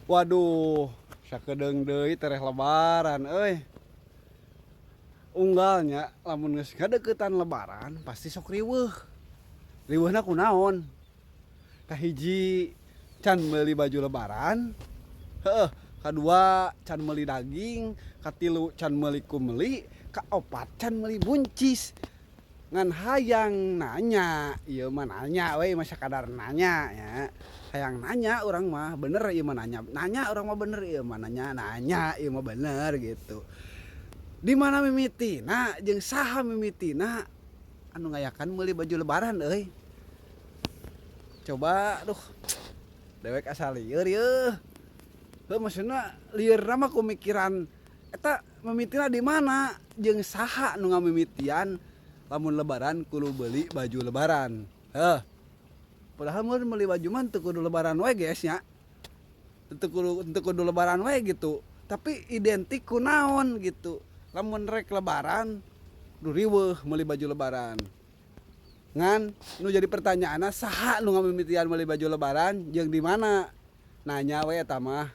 Waduh, sakedeung deui tereh lebaran euy. Unggal nya lamun geus ngadeukeutan lebaran pasti sok riweuh. Riweuhna kunaon? Kahiji, can meuli baju lebaran, heueuh, kadua can meuli daging, katilu can meuli kumeli, kaopat can meuli buncis. Ngan hayang nanya, ieu mah nanya we mah sakadar nanya nya. Hayang nanya urang mah bener ieu mah nanya, nanya urang mah bener ieu mah nanya, nanya ieu mah bener gitu. Di mana mimitina jeung saha mimitina anu ngayakan meuli baju lebaran euy. Coba duh dewek asa lieur yeuh. Heuh, maksudna lieurna mah kumikiran eta mimitina di mana jeung saha nu ngamimitian lamun lebaran kudu beuli baju lebaran. Heuh. Padahal mun meuli baju mah teu kudu lebaran we, guys, nya. Teu kudu lebaran we gitu. Tapi identik ku naon gitu. Lamun rek lebaran kudu riweuh meuli baju lebaran. Ngan nu jadi pertanyaanna, saha nu ngamimitian meuli baju lebaran jeung di mana? Nanya we eta mah.